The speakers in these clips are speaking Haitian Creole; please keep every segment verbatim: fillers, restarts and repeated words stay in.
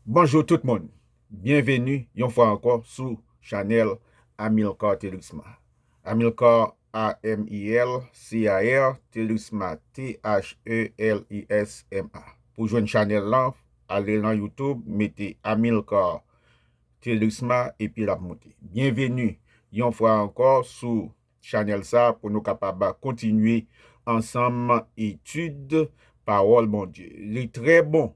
Bonjou tout moun. Byenveni yon fwa ankò sou chanèl Amilcar Thelusma. Amilcar, A M I L C A R, Thelusma, T H E L U S M A. Pou jwenn chanèl lan, ale nan YouTube, mete Amilcar Thelusma epi l ap moute. Byenveni yon fwa ankò sou chanèl sa pou nou kapab kontinye ansanm etid pawòl Bondye. Li trè bon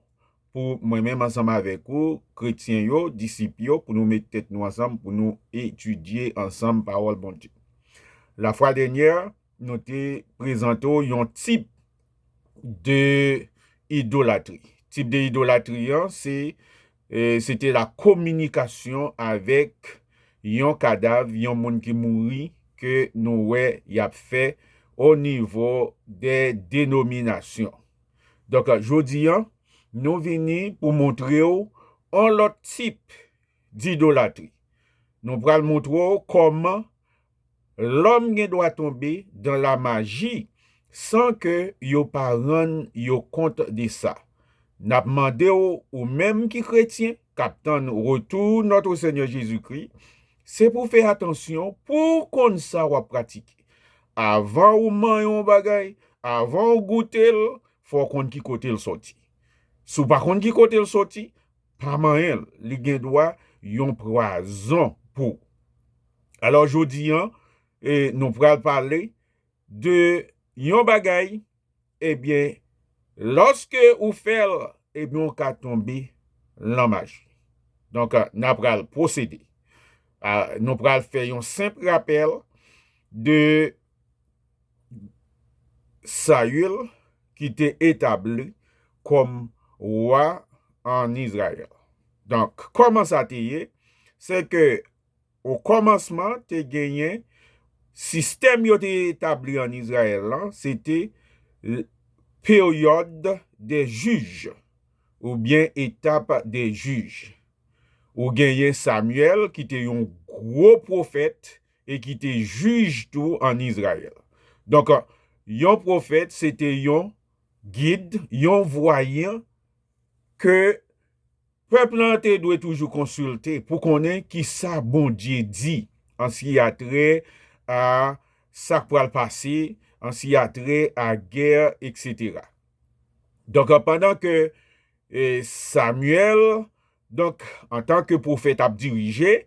pou mwen menm ansanm avèk ou, kretyen yo, disip yo, pou nou met tèt nou ansanm, pou nou etidye ansanm pawòl Bondye. Lafwa dènyè, nou te prezante w yon tip de idolatri. Tip de idolatri an, se, e, se te la kominikasyon avèk yon kadav, yon moun ki mouri, ke nou wè y ap fè o nivo de denominasyon. Donk, jodi an, nou vini pou montre w yon lòt tip didolatri. Nou pral montre w kòman lòm gen dwa tonbe dan lamaji san ke yo pa rann yo kont de sa. N ap mande w, ou menm ki kretyen, k ap tann retou Notre Seigneur Jésus-Christ, se pou w fè atansyon pou w konn sa w ap pratike. Avan ou manyen yon bagay, avan ou goute l, fò w konn ki kote l soti. Si w pa konn ki kote l soti, pa manyen l, li gen dwa yon pwazon pou ou. Alò, jodi an, e, nou pral pale de yon bagay, ebyen, lòske ou fè l, ebyen, ou ka tonbe lan maji. Donk, a, n a pral pwosede. A, nou pral fè yon senp rapèl de Sayil ki te etabli kòm wa ann Izrayèl. Donk, kòman sa te ye? Se ke o kòmansman, te genyen sistèm yo te etabli ann Izrayèl lan, se te l-, peryòd dè jij, oubyen etap dè jij. Ou genyen Samyèl, ki te yon gwo pwofèt e ki te jij tou ann Izrayèl. Donk, yon pwofèt, se te yon gid, yon vwayan ke pèp lan te dwe toujou konsilte pou konnen ki sa Bondye di an siyatrè a sa k pral pase, an siyatrè a gè, etsetera. Donk, pandan ke, e, Samyèl, donk, antanke pwofèt ap dirije,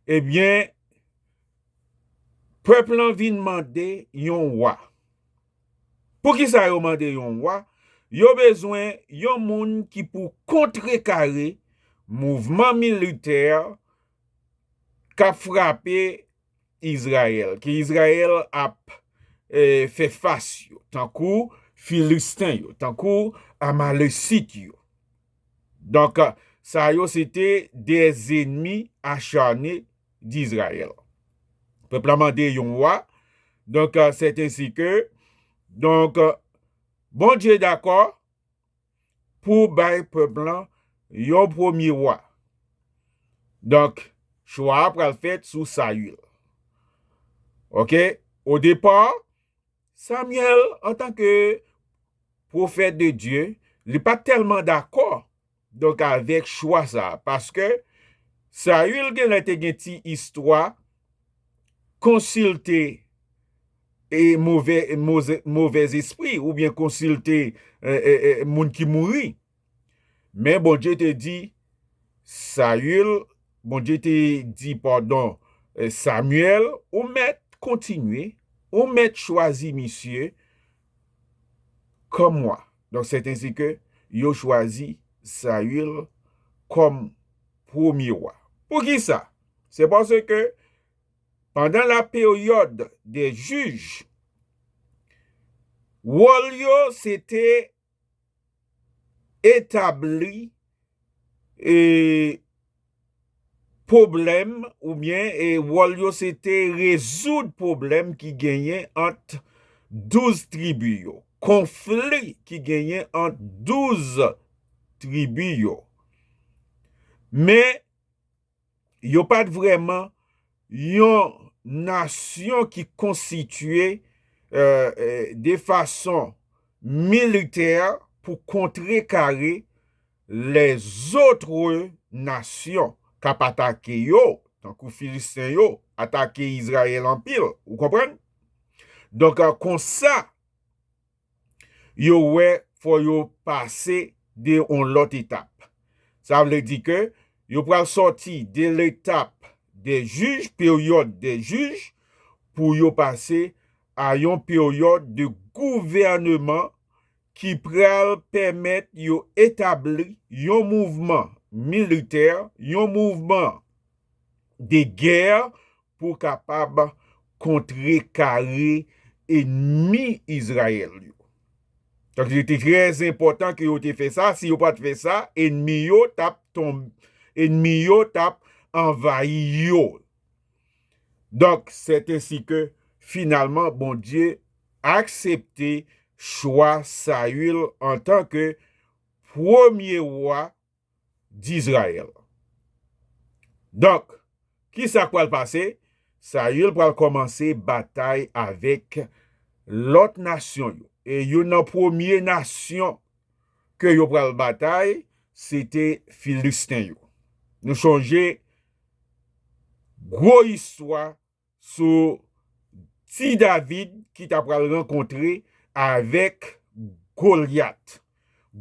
ebyen, pèp lan vin mande yon wa. Poukisa yo mande yon wa? Yo bezwen yon moun ki pou kontrekare mouvman militè k ap frape Izrayèl, ke Izrayèl ap, e, fè fas yo, tankou Filisten yo, tankou Amalesit yo. Donk, sa yo se te des ennemis acharnés d'Israël. Pèp la mande yon wa. Donk, sèt ensi ke, donk, Bondye dakò pou bay pèp lan yon premye wa. Donk, chwa a pral fèt sou Sayil. Oke? O depa, Samyèl, antanke pwofèt de Dye, li pa t tèlman dakò, donk, avèk chwa sa a, paske Sayil genlè te gen ti istwa konsilte e movè, moze-, movèzespri, oubyen konsilte, e, e, e, moun ki mouri. Men Bondye te di Sayil, Bondye te di, padon, e, Samyèl, ou mèt kontinye, ou mèt chwazi misye kòm wa. Donk, sèt ensi ke yo chwazi Sayil kòm premye wa. Poukisa? Se paske pandan la peryòd dè jij, wòl yo se te etabli, e, pwoblèm, oubyen, e, wòl yo se te rezoud pwoblèm ki genyen ant douz tribi yo, konfli ki genyen ant douz tribi yo. Men, yo pa t vrèman yon nasyon ki konstitye, e, e, de fason militè pou kontrekare lèzòt nasyon k ap atake yo, tankou Filisten yo, atake Izrayèl anpil. Ou konprann? Donk, konsa, yo wè fò yo pase de yon lòt etap. Sa vle di ke yo pral sòti de letap de jij, peryòd de jij, pou yo pase a yon peryòd de gouvènman ki pral pèmèt yo etabli yon mouvman militè, yon mouvman de gè pou kapab kontrekare ènmi Izrayèl yo. Donk, li te trè enpòtan ke yo te fè sa. Si yo pa t fè sa, ènmi yo t ap tonbe, ènmi yo t ap anvayi yo. Donk, sèt ensi ke finalman, Bondye aksepte chwa Sayil antanke premye wa Dizrayèl. Donk, ki sa k pral pase? Sayil pral kòmanse batay avèk lòt nasyon yo. E youn nan premye nasyon ke yo pral batay, se te Filisten yo. Nou chonje gwo istwa sou ti David ki ta pral rankontre avèk Golyat.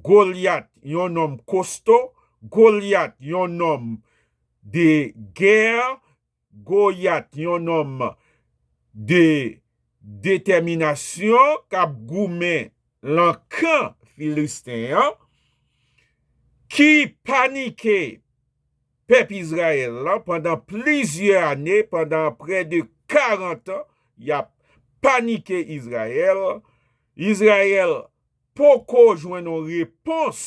Golyat, yon nonm kosto, Golyat, yon nonm de gè, Golyat, yon nonm de detèminasyon k ap goumen lan kan Filisten an, ki panike pèp Izrayèl lan pandan plizyè ane, pandan prè de karant an, y ap panike Izrayèl. Izrayèl poko jwenn yon repons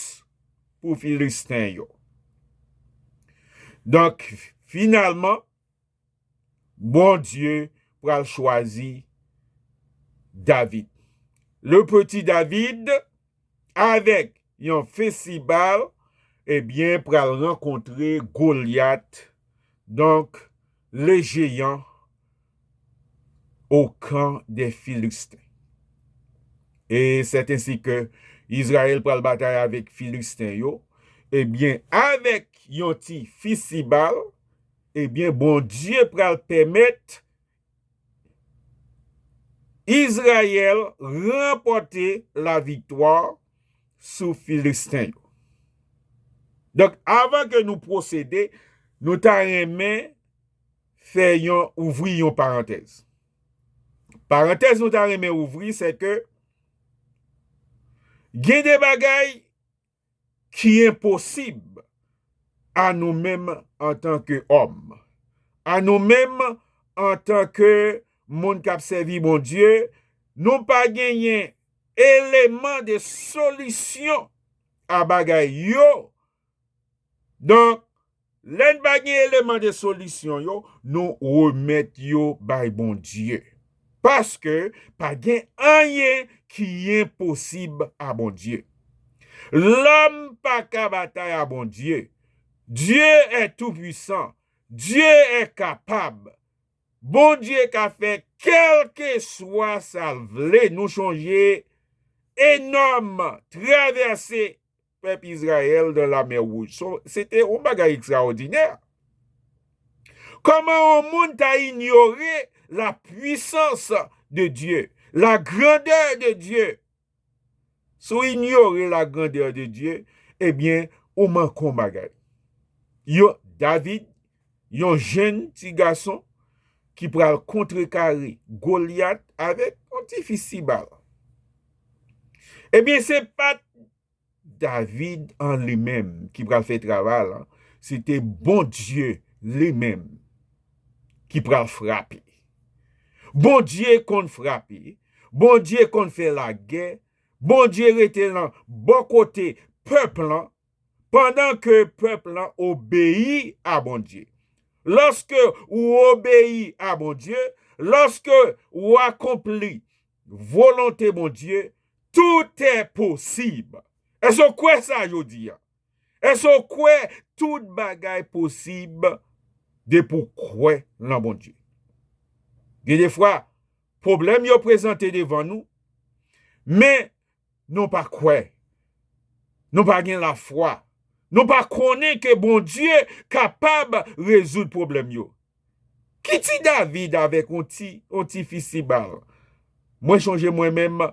pou Filisten yo. Donk, finalman, Bondye pral chwazi David. Le petit David, avèk yon fistibal, ebyen, pral rankontre Golyat, donk, le jeyan o kan dè Filisten. E sèt ensi ke Izrayèl pral batay avèk Filisten yo, ebyen, avèk yon ti fistibal, ebyen, Bondye pral pèmèt Izrayèl ranpòte laviktwa sou Filisten yo. Donk, avan ke nou pwosede, nou ta renmen fè yon, ouvri yon parantèz. Parantèz nou ta renmen ouvri, se ke gen de bagay ki enposib a nou menm antanke òm. A nou menm antanke moun k ap sèvi Bondye, nou pa genyen eleman de solisyon a bagay yo. Donk, lè n pa gen eleman de solisyon yo, nou remèt yo bay Bondye. Paske pa gen anyen ki enposib a Bondye. Lòm pa ka batay a Bondye. Dieu est tout-puissant. Dieu est capable. Bondye ka fè kèlkeswa sa l vle. Nou chonje Enòm travèse pèp Izrayèl dan Lamè Wouj. So, se te yon bagay ekstraòdinè. Kòman yon moun ta inyore la puissance de Dieu, la grandeur de Dieu? Si w inyore la grandeur de Dieu, ebyen, ou manke yon bagay. Yo, David, yon jenn ti gason ki pral kontrekare Golyat avèk yon ti fistibal. Ebyen, se pa t David an li menm ki pral fè travay la, se te Bondye li menm ki pral frape. Bondye konn frape, Bondye konn fè lagè, Bondye rete lan bò kote pèp lan, pandan ke pèp lan obeyi a Bondye. Lòske ou obeyi a Bondye, lòske ou akonpli volonte Bondye, tout est possible. Èske w kwè sa jodi a? Èske w kwè tout bagay posib depi w kwè lan Bondye? Gen de fwa, pwoblèm yo prezante devan nou, men nou pa kwè. Nou pa gen lafwa. Nou pa konnen ke Bondye kapab rezoud pwoblèm yo. Ki ti David avèk yon ti, yon ti fistibal? Mwen chonje mwen menm,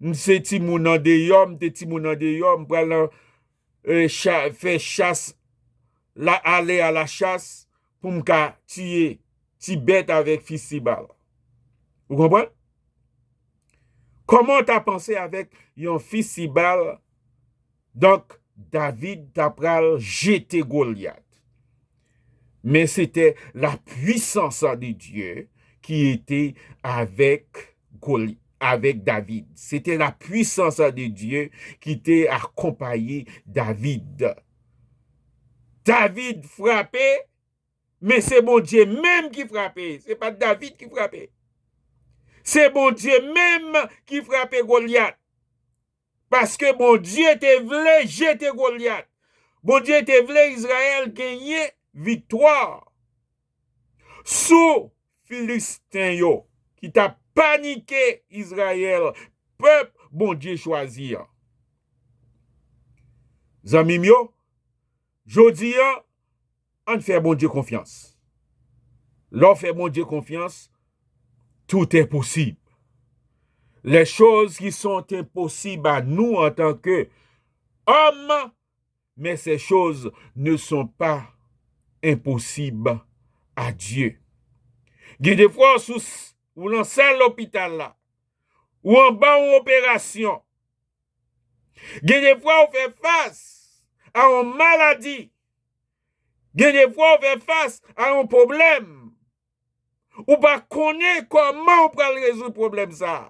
m se timoun andeyò, m te timoun andeyò, m pral nan, e, cha-, fè chas, la, ale a la chas pou m ka tiye ti bèt avèk fistibal. Ou konprann? Kòman w ta panse avèk yon fistibal? Donk, David ta pral jete Golyat. Men se te la puissance de Dieu qui était avec Goli-, avec David. Se te la puissance de Dieu qui était accompagné David. David frape, men se Bondye menm ki frape. Se pa David ki frape. Se Bondye menm ki frape Golyat. Paske Bondye te vle jete Golyat. Bondye te vle Izrayèl genyen viktwa sou Filisten yo, ki t ap panike Izrayèl, pèp Bondye chwazi an. Zanmi m yo, jodi an, ann fè Bondye konfyans. Lè w fè Bondye konfyans, tout est possible. Les choses qui sont impossibles à nous en tant que hommes, mais ces choses ne sont pas impossibles à Dieu. Gen de fwa w sou s-, ou nan sal lopital la, ou anba yon operasyon. Gen de fwa w fè fas a yon maladi. Gen de fwa w fè fas a yon pwoblèm. Ou pa konnen kòman w pral rezoud pwoblèm sa a.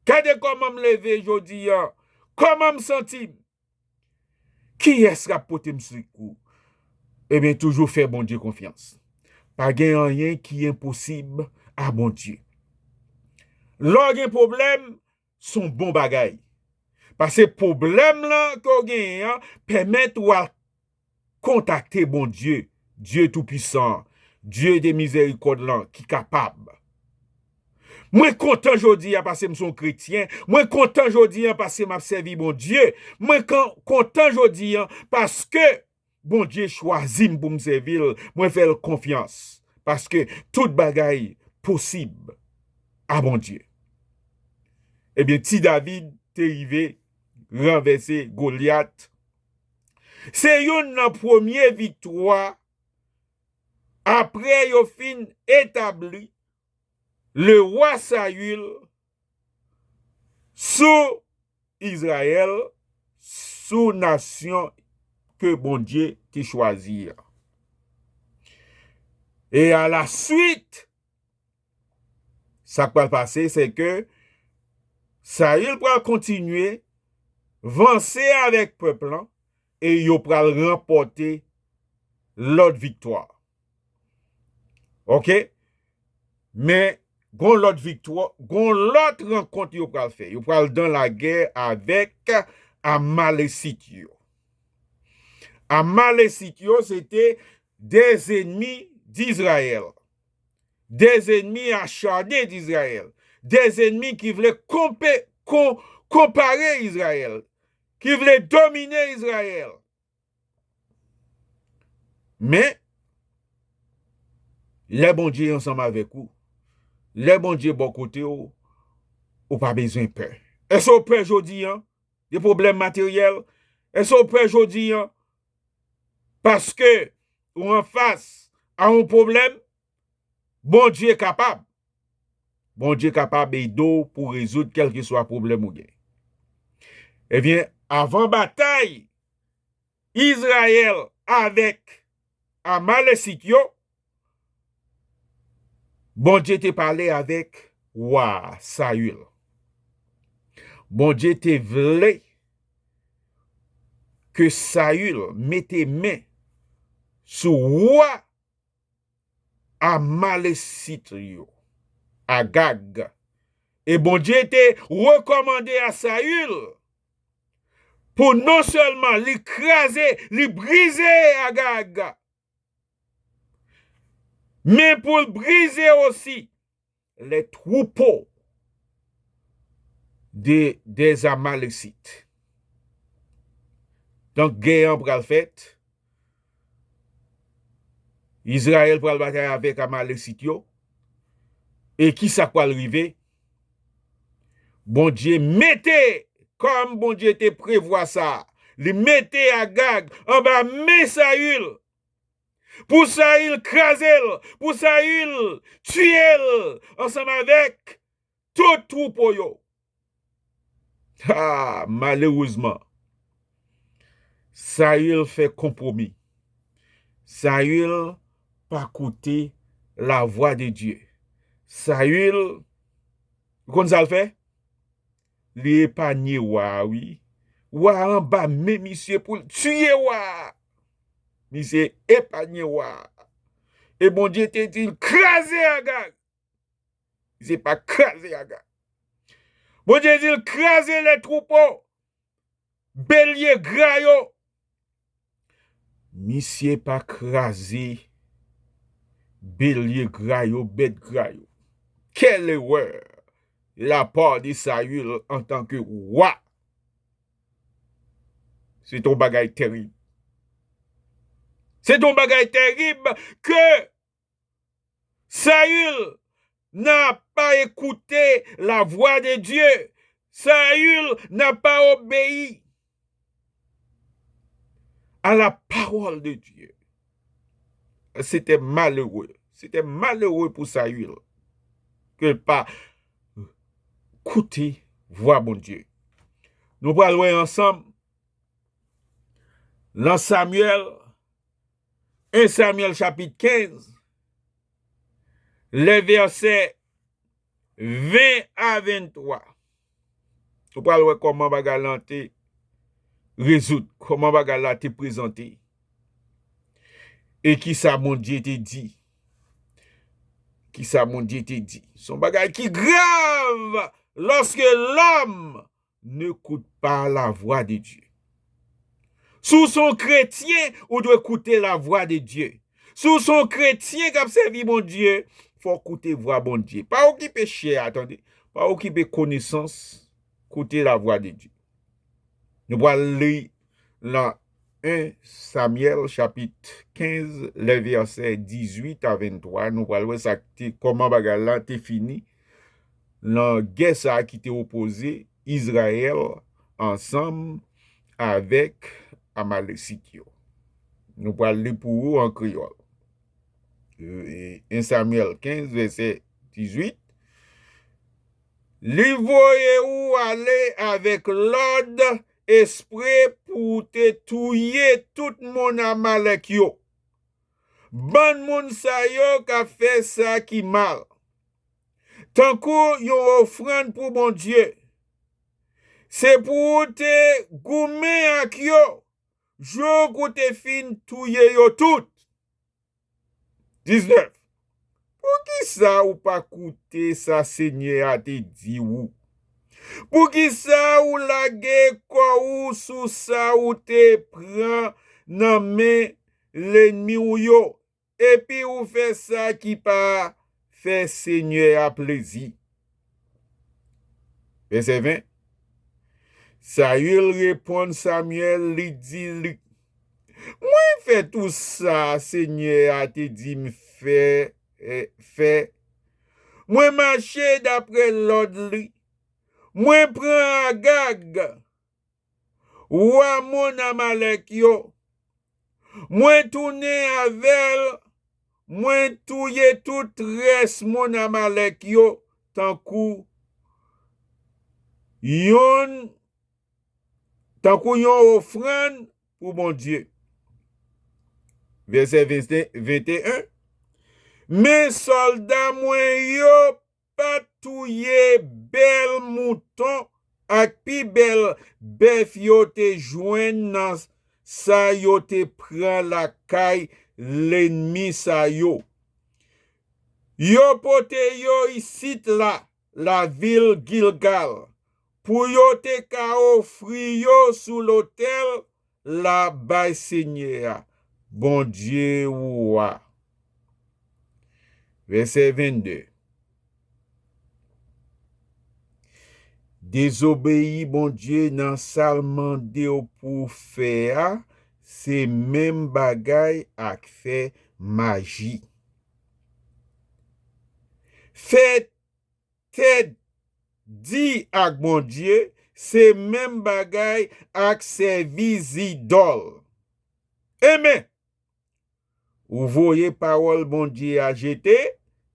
Gade kòman m leve jodi an. Kòman m santi m? Kiyès k ap pote m sekou? Ebyen, toujou fè Bondye konfyans. Pa gen anyen ki enposib a Bondye. Lè w gen pwoblèm, se yon bon bagay. Paske pwoblèm lan ke w genyen an pèmèt ou al kontakte Bondye, Dye Toupisan, Dye de mizèrikòd lan ki kapab. Mwen kontan jodi a paske m se yon kretyen. Mwen kontan jodi a paske m ap sèvi Bondye. Mwen kan-, kontan jodi a paske Bondye chwazi m pou m sèvi l. Mwen fè l konfyans. Paske tout bagay posib a Bondye. Ebyen, ti David te rive ranvèse Golyat. Se youn nan premye viktwa apre yo fin etabli le wa Sayil sou Izrayèl, sou nasyon ke Bondye te chwazi an. E a la swit, sa k pral pase, se ke Sayil pral kontinye vanse avèk pèp lan e yo pral ranpòte lòt viktwa. Oke? Men, gon lòt viktwa, gon lòt rankont yo pral fè. Yo pral dan lagè avèk Amalesit yo. Amalesit yo, se te des ennemis d'Israël. Des ennemis acharnés d'Israël. Des ennemis ki vle konpe-, kon-, konpare Izrayèl. Ki vle domine Izrayèl. Men, lè Bondye ansanm avèk ou, lè Bondye bò kote w, ou pa bezwen pè. Èske w pè jodi an de pwoblèm materyèl? Èske w pè jodi an paske ou anfas a yon pwoblèm? Bondye kapab. Bondye kapab ede w pou rezoud kèlkeswa pwoblèm ou gen. Ebyen, avan batay Izrayèl avèk Amalesit yo, Bondye te pale avèk wa Sayil. Bondye te vle ke Sayil mete men sou wa Amalesit yo, Agag. E Bondye te rekòmande a Sayil pou non sèlman li kraze, li brize Agag, men pou l brize osi les troupeaux de, des Amalécites. Donk, gè an pral fèt. Izrayèl pral batay avèk Amalesit yo. E ki sa k pral rive? Bondye mete, kòm Bondye te prevwa sa, li mete Agag anba men Sayil, pou Sayil kraze l, pou Sayil tiye l ansanm avèk tout twoupo yo. Ha, malerezman, Sayil fè konpwomi. Sayil pa koute lavwa de Dye. Sayil, ou konn sa l fè? Li epanye wa a, wi. Wa a anba men misye pou l tiye wa a. Misye epanye wa a. E Bondye te di l, "Kraze Agag." Misye pa kraze Agag. Bondye di l, "Kraze lè twoupo, belye gra yo." Misye pa kraze belye gra yo, bèt gra yo. Quelle erreur de la part de Sayil antanke wa! Se t on bagay tèrib. Se t on bagay tèrib ke Sayil n'a pas écouté la voix de Dieu. Sayil n'a pas obéi à la parole de Dieu. C'était malheureux. C'était malheureux pour Sayil ke l pa koute vwa Bondye. Nou pral wè ansanm nan Samyèl, en Samyèl chapit kenz, lè vèsè ven a venntwa. Nou pral wè kòman bagay lan te rezoud, kòman bagay la te prezante. E ki sa Bondye te di? Ki sa Bondye te di? Se yon bagay ki grav lorsque l'homme n'écoute pas la voix de Dieu. Si w se yon kretyen, ou dwe koute la voix de Dieu. Si w se yon kretyen k ap sèvi Bondye, fò w koute vwa Bondye. Pa okipe chè a, tande. Pa okipe konesans. Koute la voix de Dieu. Nou pral li nan en Samyèl chapit kenz, lè vèsè dizuit a venntwa. Nou pral wè sa k te, kòman bagay la te fini nan gè sa a ki te opoze Izrayèl ansanm avèk Amalesit yo. Nou pral li pou ou an kreyòl. E, en Samyèl kenz, vèsè dizuit. Li voye ou ale avèk lòd espre pou w te touye tout moun Amalèk yo. Bann moun sa yo k ap fè sa ki mal, tankou yon ofrann pou Bondye. Se pou w te goumen ak yo jouk ou te fin touye yo tout. Diznèf. Poukisa ou pa koute sa Senyè a te di ou? Poukisa ou lage kò ou sou sa ou te pran nan men lènmi w yo, epi ou fè sa ki pa fè Senyè a plezi? Vèsè ven. Sayil reponn Samyèl, li di li, "Mwen fè tou sa Senyè a te di m fè, eh, fè. Mwen mache dapre lòd li. Mwen pran Agag, wa moun Amalèk yo. Mwen tounen avè l, mwen touye tout rès moun Amalèk yo tankou yon, tankou yon ofrann pou Bondye." Vèsè venteyen. Men sòlda mwen yo pa t touye bèl mouton ak pi bèl bèf yo te jwenn nan sa yo te pran lakay lènmi sa yo. Yo pote yo isit la, lavil Gilgal, pou yo te ka ofri yo sou lotèl la bay Senyè a, Bondye ou a. Vèsè vennde. Dezobeyi Bondye nan sa l mande w pou w fè a, se menm bagay ak fè maji. Fè tèt di ak Bondye, se menm bagay ak sèvi zidòl. Enben, ou voye pawòl Bondye a jete,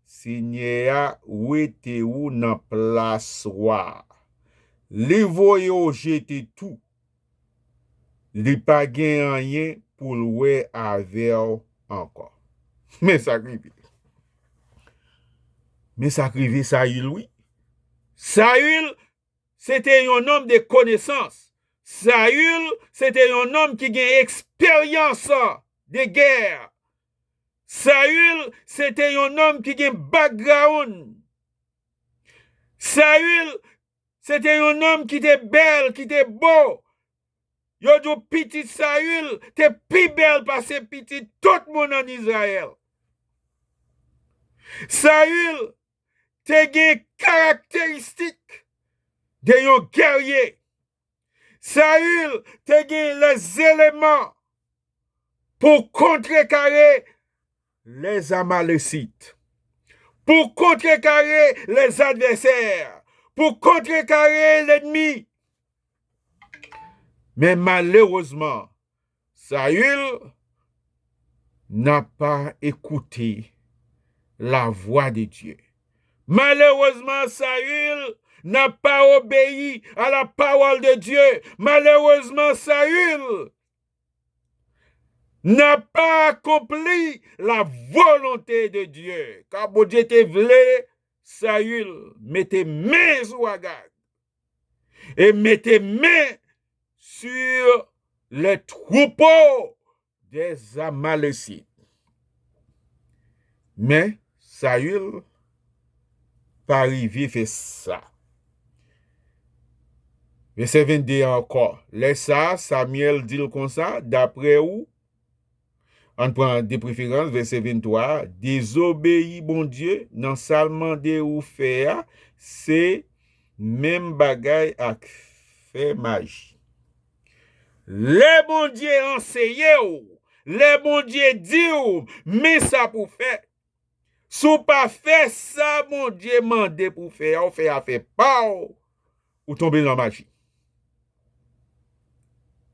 Senyè a wete ou nan plas wa a. Li voye w jete tou. Li pa gen anyen pou l wè avè w ankò. Men sa k rive. Men sa k rive Sayil, wi. Sayil, se te yon nonm de konesans. Sayil, se te yon nonm ki gen eksperyans de gè. Sayil, se te yon nonm ki gen background. Sayil, se te yon nonm ki te bèl, ki te bo. Yo di w pitit Sayil te pi bèl pase pitit tout moun ann Izrayèl. Sayil te gen karakteristik de yon gèrye. Sayil te gen lèzeleman pou kontrekare lèzamalesit, pou kontrekare lèzadvèsè, pou kontrekare lènmi. Men malerezman, Sayil n'a pas écouté la voix de Dieu. Malheureusement, Saül n'a pas obéi à la parole de Dieu. Malheureusement, Saül n'a pas accompli la volonté de Dieu. Ka Bondye te vle Saül mete men sou Agag e mete men sur les troupeaux des Amalécites. Men Saül pa rive fè sa. Vèsè vennde a ankò. Lè sa a, Samyèl di l konsa, daprè ou, ann pran de preferans vèsè venntwa a, dezobeyi Bondye nan sa l mande ou fè a, se menm bagay ak fè maji. Lè Bondye anseye w, lè Bondye di w, men sa pou w fè, si w pa fè sa Bondye mande pou w fè a, ou fè afè pa w, ou tonbe nan maji.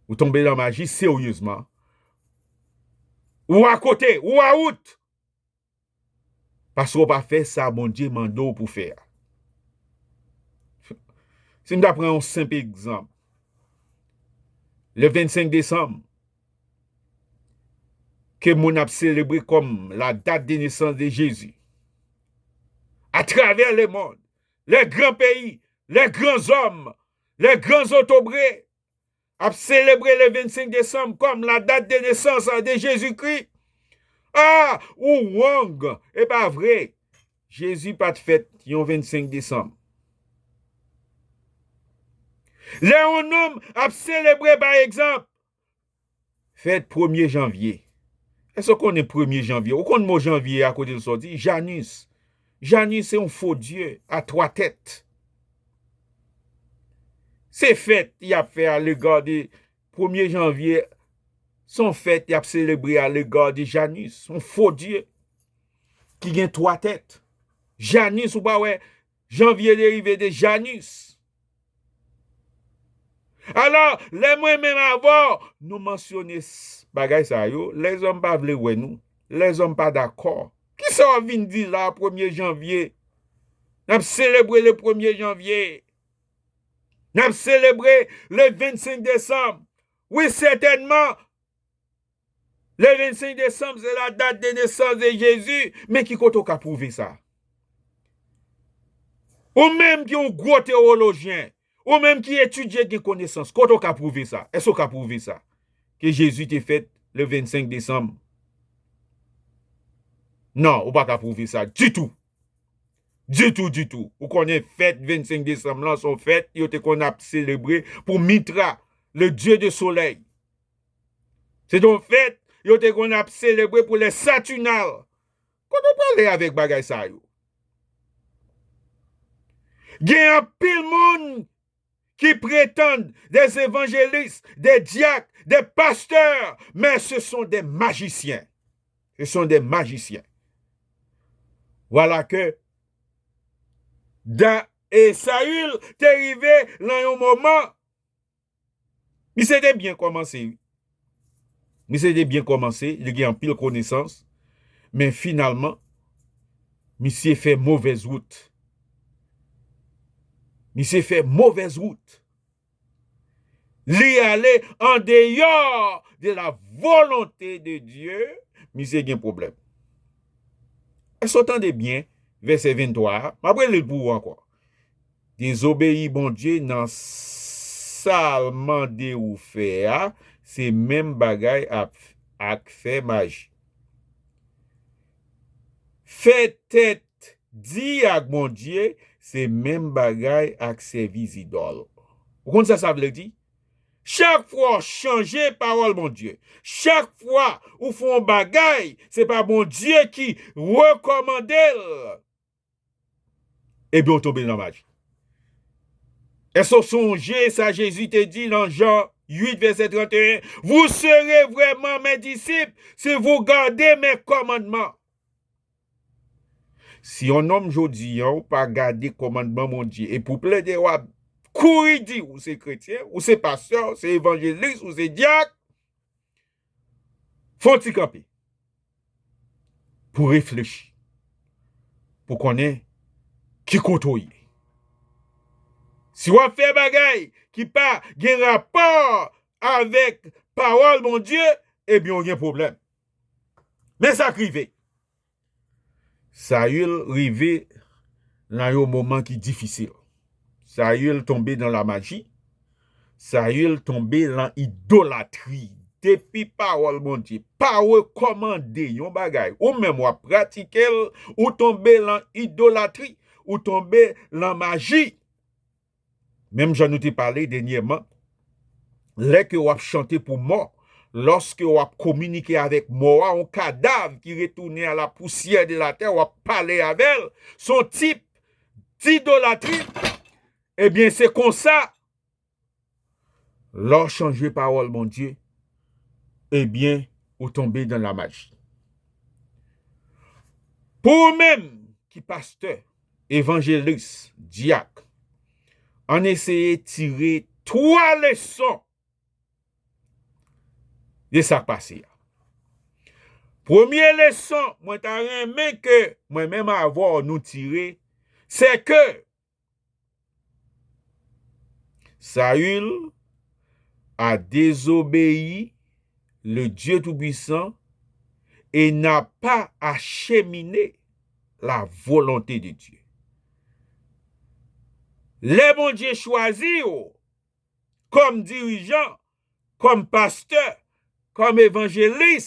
Ou tonbe nan maji seryezman. Ou akote, ou awout. Paske w pa fè sa Bondye mande w pou fè a. Si m ta pran yon senp egzanp, le vennsenk desanm, ke moun ap selebre kòm la date de naissance de Jésus, atravè lemonn, les grands pays, les grands hommes, les grands zotobre ap selebre le vennsenk desanm kòm la date de naissance de Jésus-Christ. Ah, ou wrong, e pa vre. Jezi pa t fèt yon vennsenk desanm. Lè yon nonm ap selebre, pa egzanp, fèt premye janvye. Èske w konnen premye janvye? Ou konn mo janvye a kote l sòti? Janus. Janus se yon fo dye a twa tèt. Se fèt y ap fè a lega de premye janvye. Se yon fèt y ap selebre a lega de Janus, yon fo dye ki gen twa tèt. Janus, ou pa wè, janvye derive de Janus. Alò, lè mwen menm avè w, nou mansyone s-, bagay sa yo, lèzòm pa vle wè nou. Lèzòm pa dakò. Kisa w ap vin di la, premye janvye? N ap selebre le premye janvye. N ap selebre le vennsenk desanm. Wi, sètènman, le vennsenk desanm, se la date de naissance de Jésus. Men ki kote w ka pwouve sa? Ou menm ki yon gwo teyolojyen, ou menm ki etidye, gen konesans, kote w ka pwouve sa? Èske w ka pwouve sa? Ke Jezi te fèt le vennsenk desanm? Non, ou pa ka pwouve sa ditou. Ditou, ditou. Ou konnen fèt vennsenk desanm lan, se yon fèt yo te konn ap selebre pou Mitra, le dieu de soleil. Se te yon fèt yo te konn ap selebre pou les Saturnales. Kote w prale avèk bagay sa yo? Gen anpil moun qui prétendent des évangélistes, des diacres, des pasteurs, mais ce sont des magiciens. Ce sont des magiciens. Voilà que Da, e Sayil te rive nan yon moman, misye te byen kòmanse, wi. Misye te byen kòmanse, li gen anpil konesans, men finalman, misye fè movèz wout. Misye fè movèz wout. Li ale an deyò de la volonte de Dye, misye gen pwoblèm. Èske w tande byen vèsè venntwa a? M ap rele l pou ou ankò. Dezobeyi Bondye nan sa l mande ou fè a, se menm bagay ak, ak fè maji. Fè tèt di ak Bondye, se menm bagay ak sèvi zidòl. Ou konn sa sa vle di? Chak fwa w chanje pawòl Bondye, chak fwa ou fè yon bagay, se pa Bondye ki rekòmande l, ebyen, w tonbe nan maji. Èske w sonje sa Jezi te di nan Jan uit, vèsè trannteyen? Vous serez vraiment mes disciples si vous gardez mes commandements. Si yon nonm jodi a, ou pa gade kòmandman Bondye, epi w plede w ap kouri di ou se kretyen, ou se pastè, ou se evanjelis, ou se dyak, fè yon ti kanpe pou reflechi, pou konnen ki kote w ye. Si w ap fè bagay ki pa gen rapò avèk pawòl Bondye, ebyen, w gen pwoblèm. Men sa k rive. Sayil rive nan yon moman ki difisil. Sayil tonbe nan lamaji. Sayil tonbe nan idolatri. Depi pawòl Bondye pa rekòmande yon bagay, ou menm w ap pratike l, ou tonbe nan idolatri, ou tonbe nan maji. Menm jan nou te pale dènyèman, lè ke w ap chante pou mò, lòske w ap kominike avèk mò a, yon kadav ki retounen a la pousyè de latè, w ap pale avè l, se yon tip d'idolatri. Ebyen, se konsa, lè w chanje pawòl Bondye, ebyen, ou tonbe nan lamaji. Pou ou menm ki pastè, evanjelis, dyak, ann eseye tire twa leson de sa k pase a. Premye leson, mwen ta renmen ke mwen menm avè w nou tire, se ke Saül a désobéi le Dieu Tout-Puissant et n'a pas acheminé la volonté de Dieu. Lè Bondye chwazi w kòm dirijan, kòm pastè, kòm evanjelis,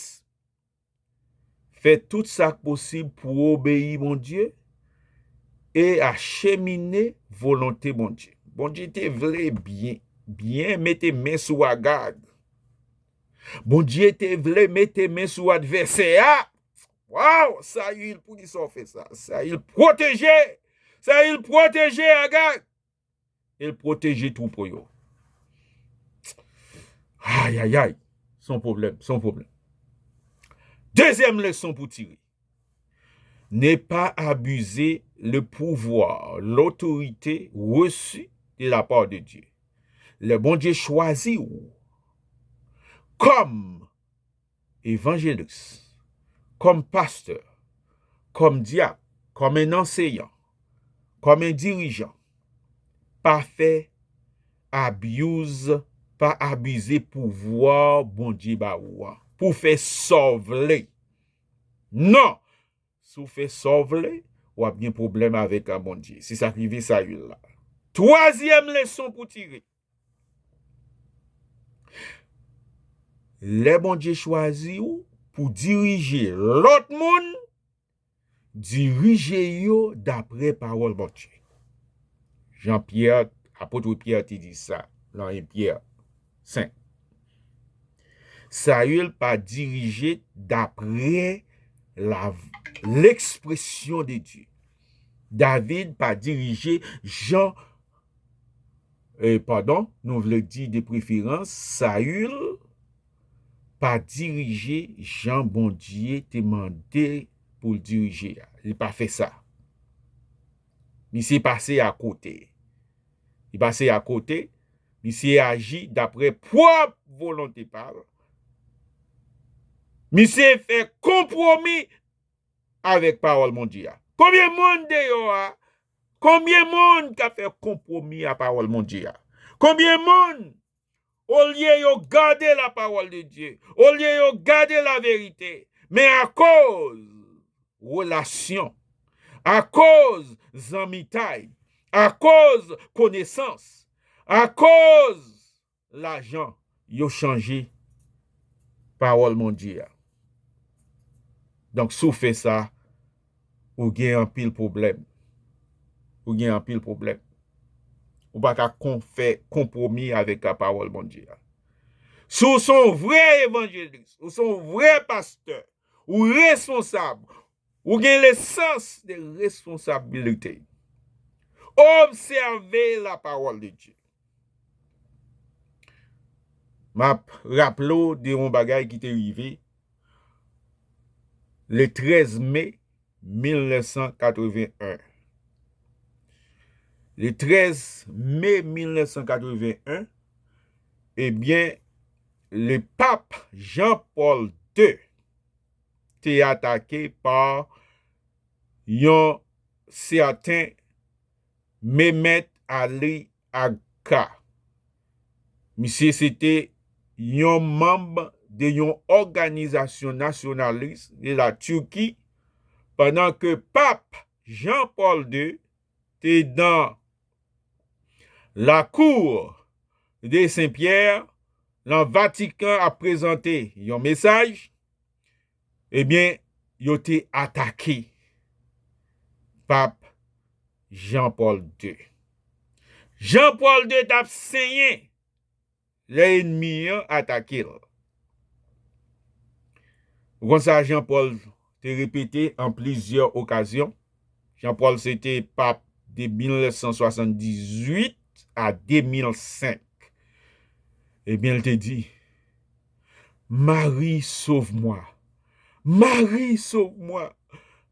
fè tout sa k posib pou w obeyi Bondye e achemine volonte Bondye. Bondye te vle byen, byen mete men sou Agag. Bondye te vle mete men sou advèsè a. Waw, Sayil, poukisa w fè sa? Sayil pwoteje! Sayil pwoteje Agag! E l pwoteje twoupo yo. Ayayay, se yon pwoblèm, se yon pwoblèm. Dezyèm leson pou tire. Ne pas abuser le pouvoir, l'autorité reçue de la part de Dieu. Lè Bondye chwazi w kòm evanjelis, kòm pastè, kòm dyak, kòm en anseyan, kòm en dirijan, pa fè abuse, pa abize pouvwa Bondye ba ou an pou w fè sa w vle. Non! Si w fè sa w vle, w ap gen pwoblèm avèk Bondye. Se sa k rive Sayil la. Twazyèm leson pou tire. Lè Bondye chwazi w pou dirije lòt moun, dirije yo daprè pawòl Bondye. Jan Pyè, apot Pyè te di sa nan en Pyè senk. Sayil pa dirije daprè la, l'expression de Dieu. David pa dirije jan e, padon, nou vle di de preferans, Sayil pa dirije jan Bondye te mande pou l dirije a. Li pa fè sa. Misye pase akote. Li pase akote. Misye aji dapre pwòp volonte pa l. Misye fè konpwomi avèk pawòl Bondye a. Konbyen moun deyò a? Konbyen moun k ap fè konpwomi a pawòl Bondye a? Konbyen moun, olye yo gade la parole de Dieu, olye yo gade la verite, men akoz relasyon, akoz zanmitay, akoz konesans, akoz lajan, yo chanje pawòl Bondye a. Donk, si w fè sa, ou gen anpil pwoblèm. Ou gen anpil pwoblèm. Ou pa ka kon, fè konpwomi avèk la pawòl Bondye a. Si w se yon vrè evanjelis, ou se yon vrè pastè, ou responsab, ou gen lesans de responsabilite. Obsève la parole de Dieu. M ap raple w de yon bagay ki te rive le trèz me mil nèf san katreven en. Le trèz me mil nèf san katreven en, ebyen, le pap Jean-Paul deux te atake pa yon sèten Mehmet Ali Agca. Misye se te yon manm de yon òganizasyon nasyonalis de la Turquie, pandan ke pap Jean-Paul deux te nan lakou de Sen Pyè, nan Vatikan, ap prezante yon mesaj, ebyen, yo te atake pap Jean-Paul deux. Jean-Paul deux t ap senyen lè ènmi an atake l. Ou konn sa Jean-Paul te repete an plizyè okazyon. Jean-Paul se te pap de mil nèf san swasanndizuit a de mil senk. Ebyen, l te di, Marie, sauve-moi. Marie, sauve-moi.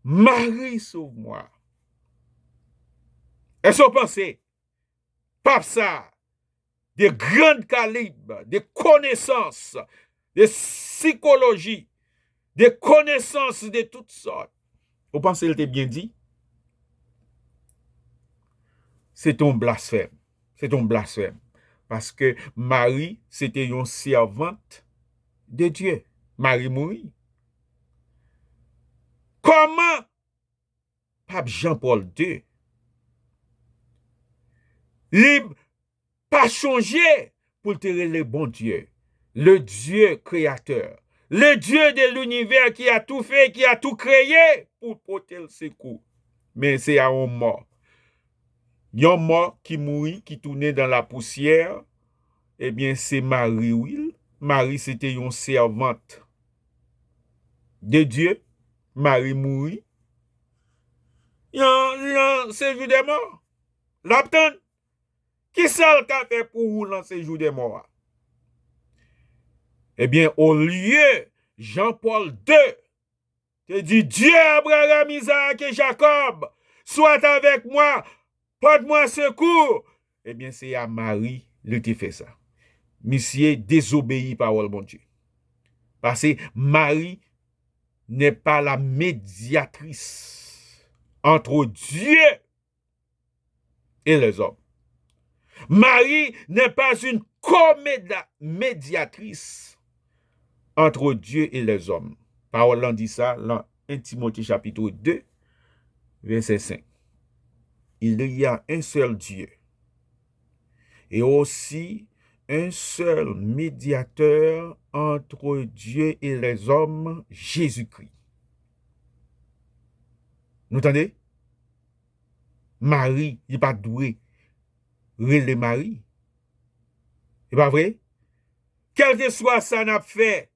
Marie, sauve-moi. Èske w panse pap sa, de grand kalib, de konesans, de sikoloji, de konesans de tout sòt, ou panse l te byen di? Se te yon blasfèm. Se te yon blasfèm. Paske Mari se te yon sèvant de Dye. Mari mouri. Kòman Pap Jean Paul deux, li pa chonje pou l te rele Bondye, le Dieu créateur, le Dieu de l'univers qui a tout fait, qui a tout créé, pou pote l sekou. Men se a yon mò. Yon mò ki mouri, ki tounen dan lapousyè, ebyen, se Mari, wi. Mari se te yon sèvant de Dye. Mari mouri. Nan, nan sejou dè mò. L ap tann. Kisa l ka fè pou ou nan sejou dè mò a? Ebyen, olye Jean Paul deux te di, Dieu Abraham, Isaac et Jacob, soit avec moi, porte-moi secours. Ebyen, se a Mari li te fè sa. Misye dezobeyi pawòl Bondye. Paske Mari n'est pas la médiatrice entre Dieu et les hommes. Marie n'est pas une co-médiatrice entre Dieu et les hommes. Pawòl lan di sa lan en Timote chapit deux, vèsè senk. Il y a un seul Dieu et aussi un seul médiateur entre Dieu et les hommes, Jésus-Christ. Nou tande? Mari, li pa dwe rele Mari. E pa vre? Kèlkeswa sa n ap fè,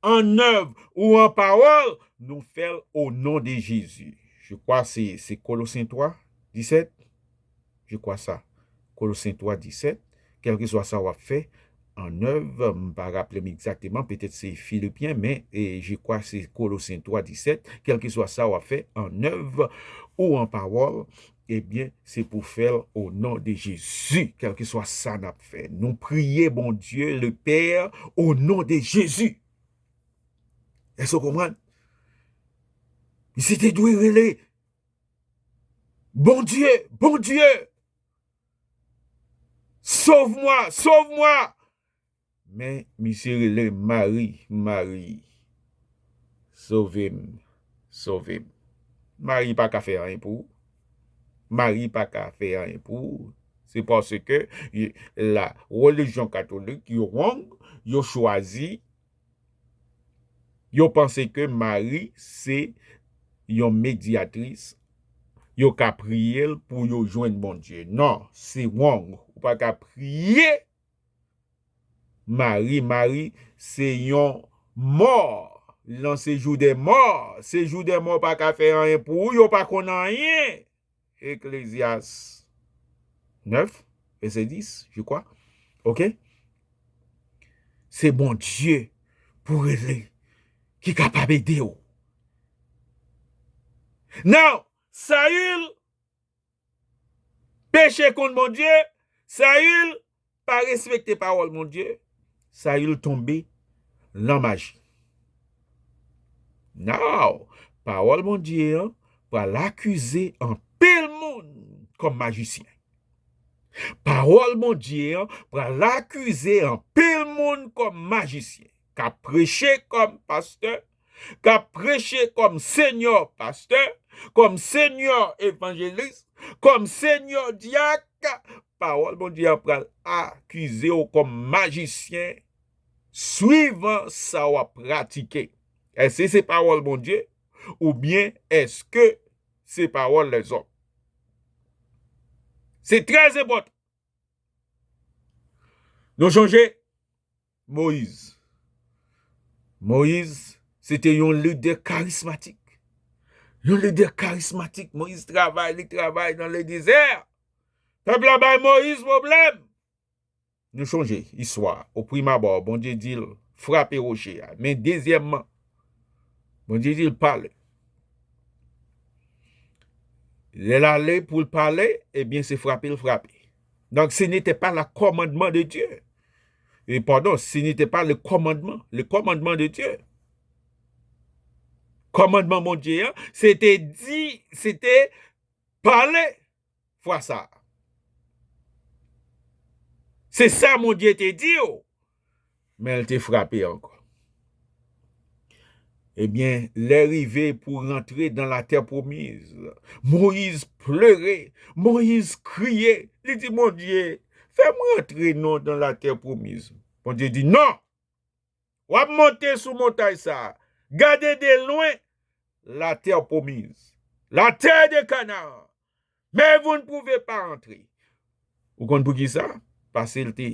an nèv ou an pawòl, nou fè l o non de Jezi. Je crois se, se Kolosyen twa, disèt. Je crois sa. Kolosyen twa disèt, kèlkeswa sa w ap fè, an èv, m pa raple m egzakteman, petèt se Filipyen, men, e, je kwa se Kolosyen twa disèt, kèlkeswa sa w ap fè, an èv ou an pawòl, ebyen, se pou fè l o non de Jezi, kèlkeswa sa n ap fè. Nou priye Bondye, le Pè, o non de Jezi. Èske w konprann? Misye te dwe rele, Bondye, Bondye, sauve-moi, sauve-moi! Men misye rele Mari, Mari, sove m, sove m. Mari pa ka fè anyen pou ou. Mari pa ka fè anyen pou ou. Se paske y- la relijyon katolik, yo wrong, yo chwazi, yo panse ke Mari se yon medyatris, yo ka priye l pou yo jwenn Bondye. Non, se wrong. Ou pa ka priye Mari, Mari se yon mò. Nan sejou dè mò, sejou dè mò pa ka fè anyen pou ou, yo pa konn anyen. Eklezyas nèf, vèsè dis, je kwa. Oke? Se Bondye pou rele ki kapab ede w. Now, Sayil peche kont Bondye, Sayil pa respekte pawòl Bondye, Sayil tonbe nan maji. Now, pawòl Bondye an pral akize anpil moun kòm majisyen. Pawòl Bondye an pral akize anpil moun kòm majisyen, k ap preche kòm pastè, k ap preche kòm senyò pastè, kòm senyò evanjelis, kòm senyò dyak. Pawòl Bondye an pral akize w kòm majisyen, swivan sa w ap pratike. Èske se pawòl Bondye oubyen èske se pawòl lèzòm? Se trè enpòtan. Nou sonje Moyiz. Moyiz, se te yon lidè karismatik. Yon lidè karismatik. Moyiz travay, li travay nan ledezè. Pèp la bay Moyiz pwoblèm. Nou sonje istwa, o primabò, Bondye di l, frape woche a. Men dezyèmman, Bondye di l, pale. Lè l ale pou l pale, ebyen, se frape l frape. Donc, ce n'était pas le commandement de Dieu. Et pardon, ce n'était pas le commandement, le commandement de Dieu. Kòmandman Bondye an, se te di, se te pale fwa sa a. Se sa Bondye te di w, men l te frape ankò. Ebyen, lè rive pou rantre dan latè pwomiz, Moyiz plere, Moyiz kriye, li di, Bondye, fè m rantre non dan latè pwomiz. Bondye di, non! W ap monte sou montay sa a. Gade de lwen latè pwomiz, latè de Kanaan. Men vous ne pouvez pas entrer. Ou konn poukisa? Paske l te,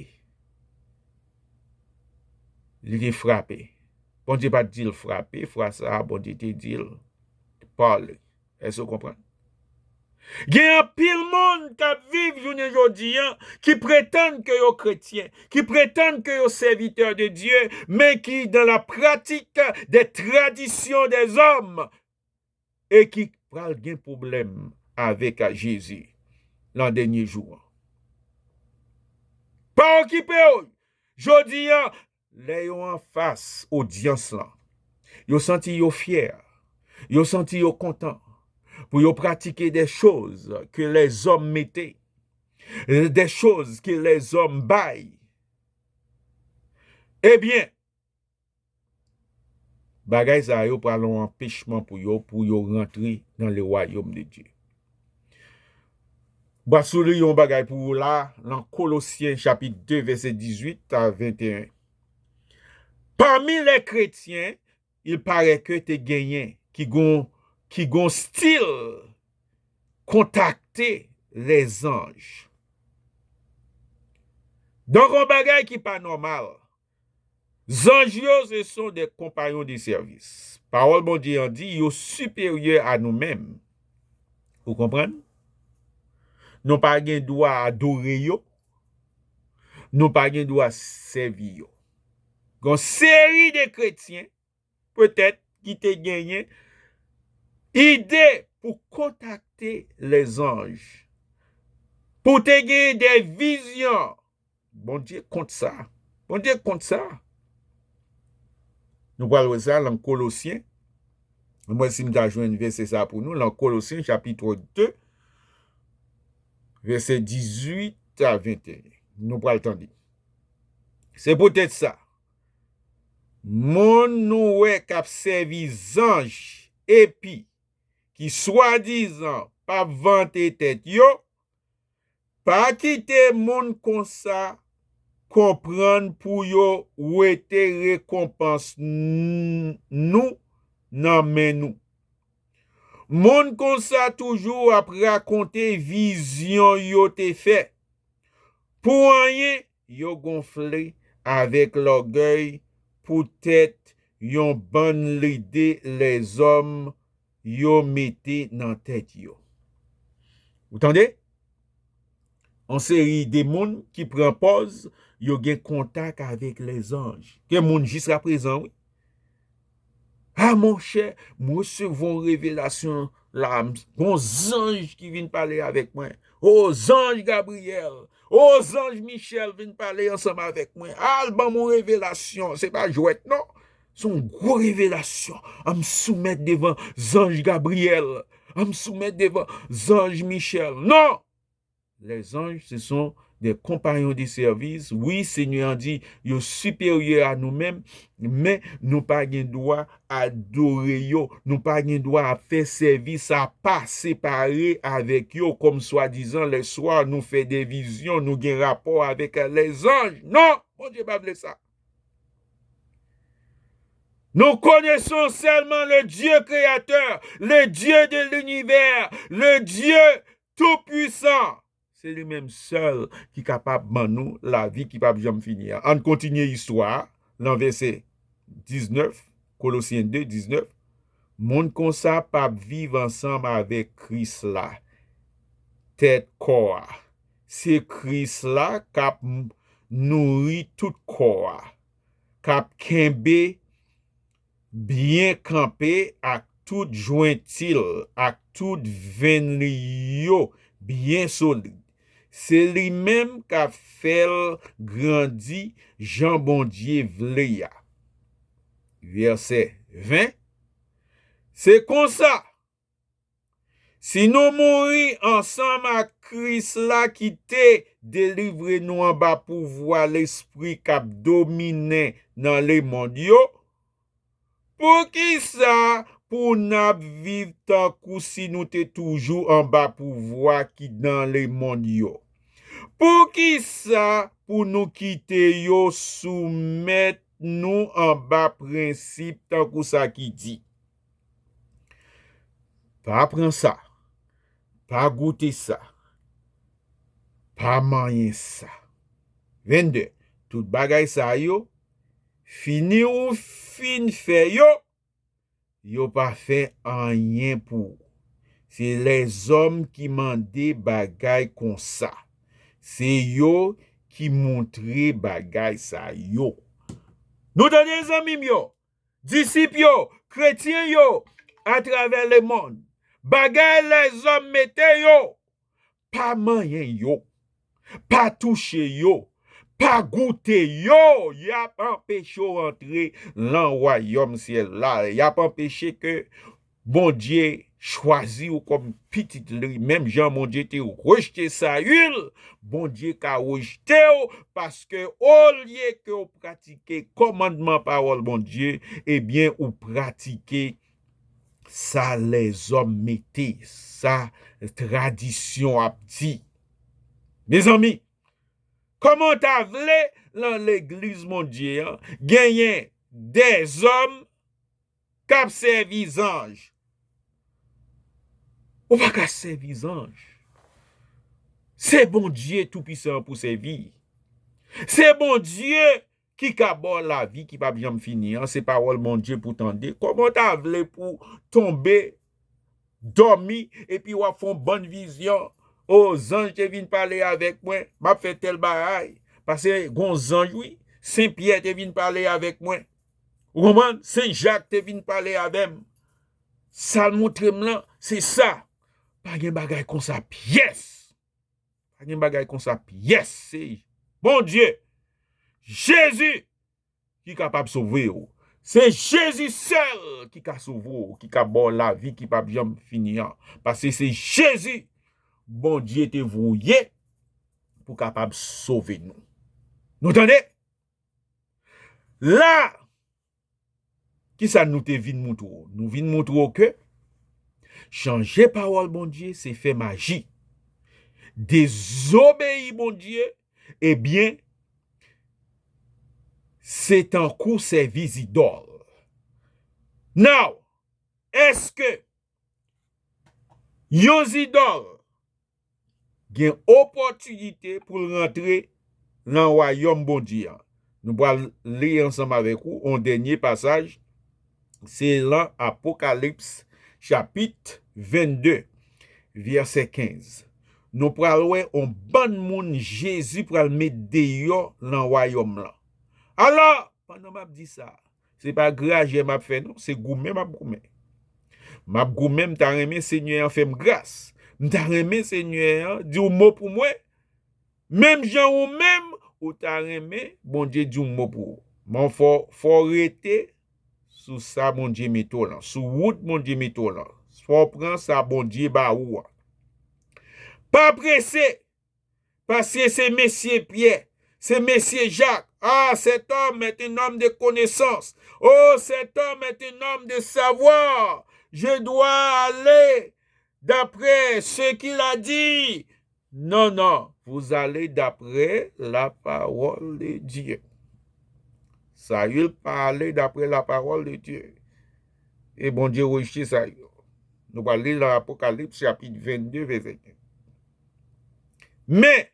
li te frape. Bondye pa t di l frape, fwa sa a, Bondye te di l pale. Èske w konprann? Gen anpil moun k ap viv jounen jodi a, ki pretann ke yo kretyen, ki pretann ke yo sèvitè de Dye, men ki dans la pratique des traditions des hommes e ki pral gen pwoblèm avèk Jezi nan dènye jou an. Pa okipe w! Jodi a, lè yo anfas odyans lan, yo santi yo fyè, yo santi yo kontan pou yo pratike des choses que les hommes mettaient, des choses que les hommes bay. Ebyen, bagay sa yo pral yon anpechman pou yo, pou yo rantre dans le royaume de Dieu. M ap sou li yon bagay pou ou la, nan Kolosyen chapit de, vèsè dizuit a venteyen. Parmi les chrétiens, il paraît que te genyen ki gon, ki gon stil kontakte lèzanj. Donk, yon bagay ki pa nòmal. Zanj yo, ce sont des compagnons de service. Pawòl Bondye an di, yo siperyè a nou menm. Ou konprann? Nou pa gen dwa adore yo. Nou pa gen dwa sèvi yo. Gon seri de kretyen, petèt, ki te genyen ide pou kontakte lèzanj, pou te genyen de vizyon. Bondye kont sa. Bondye kont sa. Nou pral wè sa nan Kolosyen. Mwen, si m ta jwenn vèsè sa pou nou, nan Kolosyen, chapit de, vèsè dizuit a venteyen. Nou pral tande. Se poutèt sa, moun nou wè k ap sèvi zanj epi ki swadizan p ap vante tèt yo, pa kite moun konsa konprann pou yo wete rekonpans n-, nou nan men nou. Moun konsa toujou ap rakonte vizyon yo te fè. Pou anyen, yo gonfle avèk lògèy poutèt yon bann lide lèzòm yo mete nan tèt yo. Ou tande? Yon seri de moun ki pran pòz yo gen kontak avèk lèzanj. Gen moun jiskaprezan, wi. A, monchè, m resevwa yon revelasyon la, m, gon zanj ki vin pale avèk mwen. O, zanj Gabriyèl, o, zanj Michèl vin pale ansanm avèk mwen. Al ban m yon revelasyon, se pa jwèt, non. Se yon gwo revelasyon. A, m soumèt devan zanj Gabriyèl. A, m soumèt devan zanj Michèl. Non! Les anges, ce sont des compagnons de service. Wi, Senyè an di, yo siperyè a nou menm, men nou pa gen dwa adore yo. Nou pa gen dwa ap fè sèvis apa, separe avèk yo, kòm swadizan lèswa nou fè de vizyon, nou gen rapò avèk lèzanj. Non! Bondye pa vle sa. Nous connaissons seulement le Dieu créateur, le Dieu de l'univers, le Dieu tout-puissant. Se li menm sèl ki kapab ban nou lavi ki p ap janm fini an. Ann kontinye istwa a nan vèsè diznèf, Kolosyen de, diznèf. Moun konsa p ap viv ansanm avèk Kris la, tèt kò a. Se Kris la k ap m-, nouri tout kò a, k ap kenbe byen kanpe ak tout jwenti l, ak tout venn li yo byen solid. Se li menm k ap fè l grandi jan Bondye vle a. Vèsè ven. Se konsa, si nou mouri ansanm ak Kris la ki te delivre nou anba pouvwa lespri k ap dominen nan lemonn yo, poukisa pou n ap viv tankou si nou te toujou anba pouvwa ki nan lemonn yo? Poukisa pou nou kite yo soumèt nou anba prensip tankou sa ki di, pa pran sa, pa goute sa, pa manyen sa? Vennde. Tout bagay sa yo, fini ou fin fè yo, yo pa fè anyen pou ou. Se lèzòm ki mande bagay konsa. Se yo ki montre bagay sa yo. Nou tande, zanmi m yo, disip yo, kretyen yo, atravè lemonn. Bagay lèzòm mete yo, pa manyen yo, pa touche yo, pa goute yo. Y ap anpeche w antre nan wayòm syèl la. Y ap anpeche ke Bondye chwazi w kòm pitit li, menm jan Bondye te rejte Sayil, Bondye ka rejte w, paske olye ke w pratike kòmandman pawòl Bondye, ebyen, ou pratike sa lèzòm mete, sa tradisyon ap di. Mezanmi, kòman w ta vle nan legliz Bondye an genyen dèzòm k ap sèvi zanj? Ou pa ka sèvi zanj. Se Bondye Toupisan an pou w sèvi. Se Bondye ki ka ba w lavi ki p ap janm fini an. Se pawòl Bondye pou w tande. Kòman w ta vle pou w tonbe, dòmi, epi w ap fè yon bann vizyon? o, zanj te vin pale avèk mwen, m ap fè tèl bagay. Paske gon zanj, wi, Sen Pyè te vin pale avèk mwen. Ou konprann? Sen Jak te vin pale avè m. Sa l montre m lan, se sa. Pa gen bagay konsa pyès. Pa gen bagay konsa pyès. Se Bondye, Jezi, ki kapab sove w. Se Jezi sèl ki ka sove w, ki ka ba w lavi ki p ap janm fini an. Paske se Jezi, Bondye te voye pou kapab sove nou. Nou tande? La, kisa nou te vin moutre w? Nou vin moutre w ke chanje pawòl Bondye se fè maji. Dezobeyi Bondye, ebyen, se tankou sèvi zidòl. Now, èske yon zidòl gen opòtinite pou l rantre nan wayòm Bondye a? Nou pral li ansanm avèk ou yon dènye pasaj, se lan Apokalips chapit vennde, vèsè kenz. Nou pral wè yon bann moun Jezi pral met deyò nan wayòm lan. Alò, pandan m ap di sa, se pa grajè m ap fè non, se goumen m ap goumen. M ap goumen, m ta renmen Senyè an fè m gras. M ta renmen Senyè an di yon mo pou mwen. Menm jan ou menm, ou ta renmen Bondye di yon mo pou ou. Men fò, fò w rete sou sa Bondye mete w lan, sou wout Bondye mete w lan. Fò w pran sa Bondye ba ou an. Pa prese, paske se mesye Pyè, se mesye Jak. Ah, cet homme est un homme de connaissance. Oh, cet homme est un homme de savoir. Je dois aller d'après ce qu'il a dit. Non, non, vous allez d'après la parole de Dieu. Sayil pa ale daprè la parole de Dieu. E Bondye rejte Sayil. Nou pral li nan Apokalips chapit vennde, vèsè kenz. Men,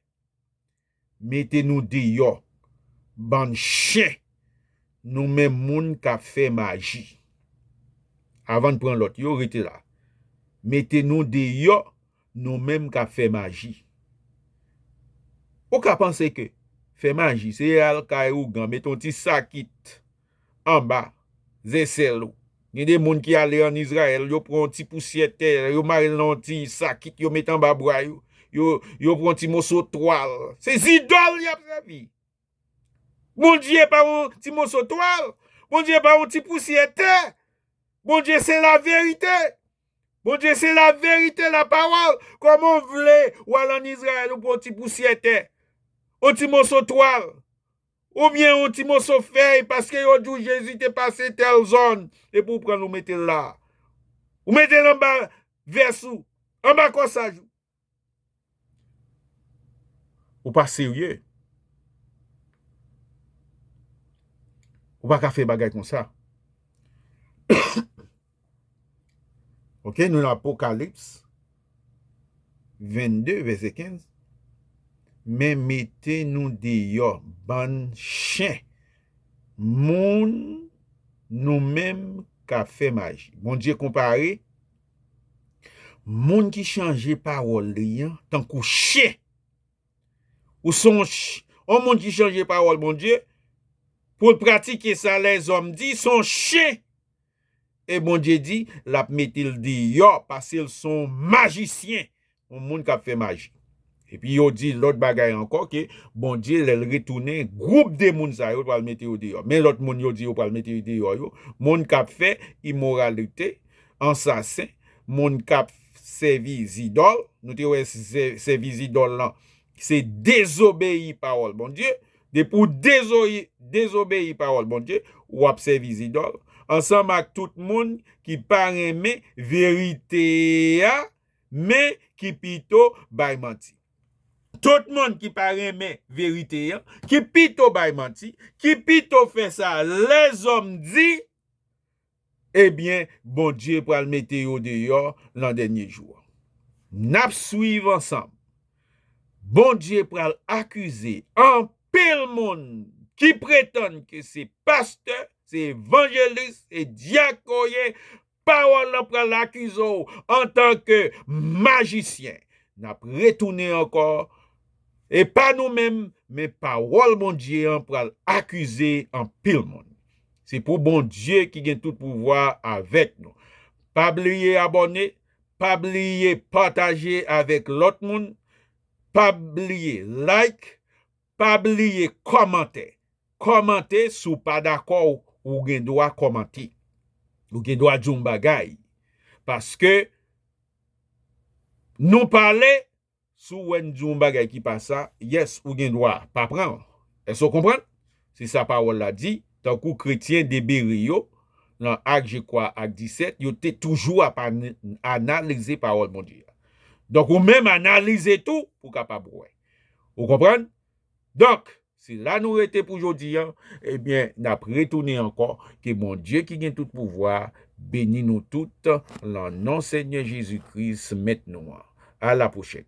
mete nou deyò, bann chen, nou menm moun k ap fè maji. Avan n pran lòt yo, rete la. Mete nou deyò, nou menm k ap fè maji. Ou ka panse ke fè maji, se al kay ougan, mete yon ti sakit anba zesèl ou. Gen de moun ki ale ann Izrayèl, yo pran yon ti pousyè tè, yo mare l nan yon ti sakit, yo mete anba bra yo, yo, yo pran yon ti moso twal. Se zidòl y ap sèvi. Bondye pa yon ti moso twal. Bondye pa yon ti pousyè tè. Bondye se laverite. Bondye se laverite, lapawòl. Kòman w vle w al ann Izrayèl, ou pran yon ti pousyè tè, yon ti moso twal, oubyen yon ti moso fèy, paske yo di w Jezi te pase tèl zòn, epi w pran l ou mete l la. Ou mete l anba vès ou, anba kòsaj ou. Ou pa serye. Ou pa ka fè bagay konsa. Ok, nou nan Apokalips vennde, vèsè kenz. Men mete nou deyò, bann chen, moun nou menm k ap fè maji. Bondye konpare moun ki chanje pawòl li an tankou chen. Ou se yon ch-, yon moun ki chanje pawòl Bondye, pou l pratike sa lèzòm di, se yon chen. E Bondye di, l ap mete l deyò, paske l se yon majisyen, yon moun k ap fè maji. Epi yo di lòt bagay ankò ke Bondye, lè l retounen, gwoup de moun sa yo pral mete yo deyò. Men lòt moun yo di yo pral mete yo deyò yo, moun k ap fè imoralite, ansasen, moun k ap sèvi zidòl. Nou te wè sè-, sèvi zidòl lan, se dezobeyi pawòl Bondye. Depi w dezoyi-, dezobeyi pawòl Bondye, w ap sèvi zidòl. Ansanm ak tout moun ki pa renmen verite a, men ki pito bay manti. Tout moun ki pa renmen verite an, ki pito bay manti, ki pito fè sa lèzòm di, ebyen, Bondye pral mete yo deyò nan dènye jou an. N ap swiv ansanm. Bondye pral akize anpil moun ki pretann ke se pastè, se evanjelis, se dyak yo ye, pawòl lan pral akize w antanke majisyen, n ap retounen ankò. E pa nou menm, men pawòl Bondye an pral akize anpil moun. Se pou Bondye ki gen tout pouvwa avèk nou. Pa bliye abòne, pa bliye pataje avèk lòt moun, pa bliye like, pa bliye kòmante. Kòmante, si w pa dakò, ou gen dwa kòmante. Ou gen dwa di yon bagay. Paske nou pale, si w wè n di yon bagay ki pa sa, yes, ou gen dwa pa pran l. Èske w konprann? Se sa pawòl la di, tankou kretyen de Bere yo, nan Ak, je kwa, Ak disèt, yo te toujou ap an-, analize pawòl Bondye a. Donk, ou menm analize tou pou w kapab wè. Ou konprann? Donk, se la nou rete pou jodi a. Ebyen, n ap retounen ankò. Ke Bondye ki gen tout pouvwa beni nou tout, nan non Senyè Jezi Kris, Mèt nou an. A la pwochèn.